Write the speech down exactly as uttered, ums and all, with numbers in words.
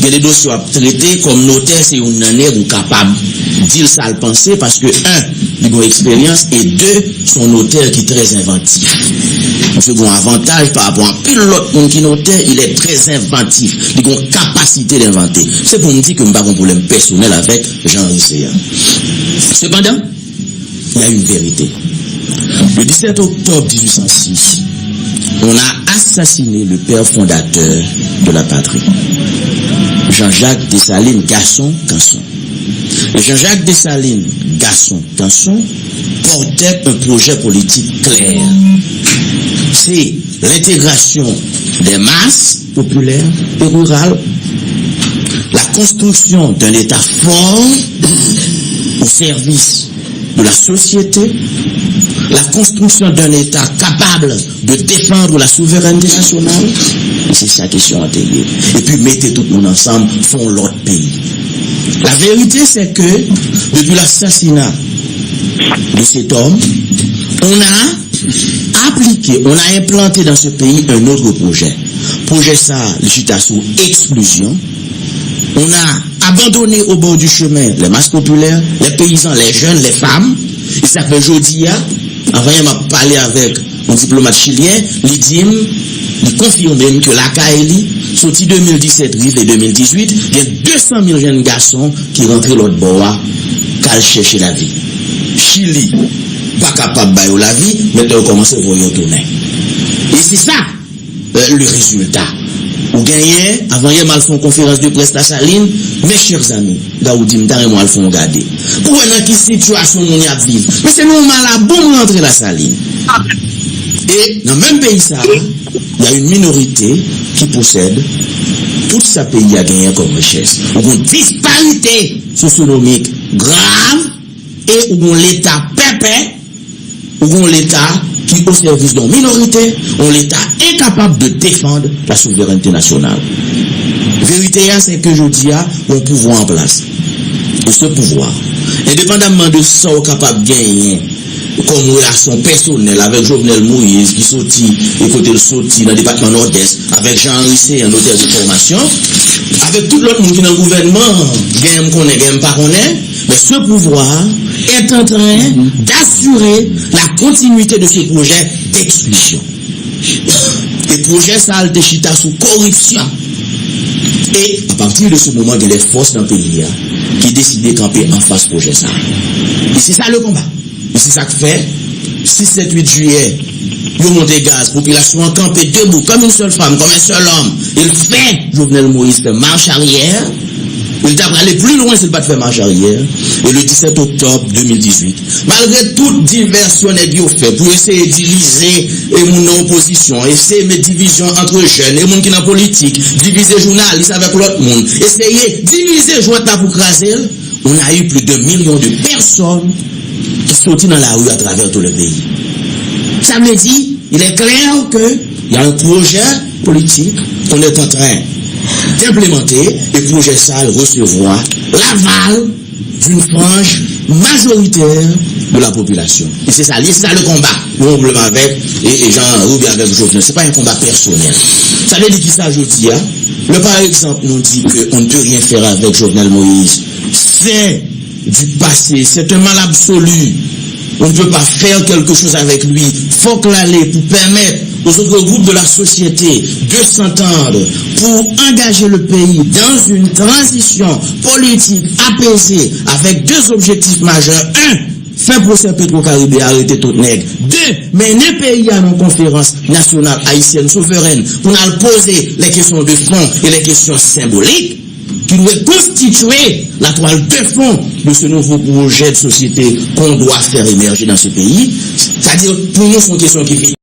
Gen de dosye w ap trete, kòm notè, se youn nan nèg ou kapab di l sa l panse, paske, en, li gen eksperyans, e de, se yon notè ki trè envantif. Misye gen yon avantaj pa rapò a anpil lòt moun ki notè, il est très inventif. Li gen yon kapasite de envante. Se pou m di ke m pa gen yon pwoblèm pèsonèl avèk Jean Henry Céant. Sepandan, il y a une vérité. Le dix-sept octobre dix-huit cent six, on a assassiné le père fondateur de la patrie, Jean-Jacques Dessalines, Gaston Canson. Et Jean-Jacques Dessalines, Gaston Canson, portait un projet politique clair. C'est l'intégration des masses populaires et rurales, la construction d'un État fort au service de la société, la construction d'un État capable de défendre la souveraineté nationale, e se sa kesyon an te ye. Epi mete tout moun ansanm, fè yon lòt peyi. La vérité, c'est que depuis l'assassinat de cet homme, on a appliqué, on a implanté dans ce pays un autre projet. Pwojè sa, li chita sou eksklizyon. On a abandonné au bord du chemin les masses populaires, les paysans, les jeunes, les femmes. E sa fè jodi a, avan yè m ap pale avèk yon diplomat chilyen, li di m, li konfime m ke lakay li, soti de mil disèt rive de mil dizuit, gen de san mil jèn gason ki rantre lòt bò a, k al chèche lavi. Chili pa kapab ba yo lavi, mentnan yo kòmanse voye yo tounen. E se sa, euh, le résultat. Ou genyen, avan yè m al fè yon konferans de près Lasalin, mes chers amis, Gawoudi, m ta renmen w al fè yon gade. Pou wè nan ki sitiyasyon moun y ap viv. Men se nan yon malabou m rantre Lasalin. E nan menm peyi sa a, y a une minorité qui possède tout sa peyi a genyen kòm richès. Ou gen disparite sosyonomik grav e ou gen yon Leta pèpè, ou gen yon Leta ki o sèvis de yon minorite, yon Leta enkapab de defann la souverènte nasyonal. Verite a, se ke jodi a, yon pouvwa an plas. E se pouvwa, endepandamman de sa w kapab genyen kòm relasyon pèsonèl avèk Jovenel Moïse, ki soti, e kote l soti, nan depatman Nòdès, avèk Jean Henry Céant, notè de fòmasyon, avèk tout lòt moun ki nan gouvènman, genyen m konnen, genyen m pa konnen, mais ce pouvoir est en train d'assurer la continuité de ce projet d'exclusion. E pwojè sa a, l te chita sou koripsyon. E apati de se moman, gen de fòs nan peyi a ki deside kanpe anfas pwojè sa a. E se sa le konba. E se sa k fè, sis, sèt, uit jiyè, yo monte gaz, popilasyon an kanpe debou, comme une seule femme, comme un seul homme. E l fè Jovenel Moïse fè mach aryè. E l ta prale pli lwen si l pa t fè mach aryè. E le disèt oktòb de mil dizuit, malgre tout divèsyon nèg yo fè pou eseye divize e moun nan opozisyon, eseye met divizyon antre jèn e moun ki nan politik, divize jounalis avèk lòt moun, eseye divize jwèt la pou kraze l, on a eu plus d'un million de personnes ki soti nan lari atravè tout le pays. Sa vle di, il est clair que y a un projet politique qu'on est en train d'implémenter, e pwojè sa a resevwa l'aval d'une frange majoritaire de la population. E se sa l ye, se sa le konba. Nou gen yon pwoblèm avèk, e, e Jean Henry oubyen avèk Jovenel. Se pa yon konba pèsonèl. Sa vle di kisa jodi a? Lè, par exemple, nou di ke on ne peut rien faire avec Jovenel Moïse, c'est du passé, c'est un mal absolu. On ne peut pas faire quelque chose avec lui. Fòk l ale pou pèmèt aux autres groupes de la société de s'entendre pour engager le pays dans une transition politique apaisée avec deux objectifs majeurs. Un, fè pwosè Petro Caribe a, arete tout nèg. De, mennen peyi a nan yon konferans nasyonal ayisyèn souverèn pou n al poze les questions de fond et les questions symboliques qui doit constituer la toile de fond de ce nouveau projet de société qu'on doit faire émerger dans ce pays. Sa di, pou nou, se yon kesyon ki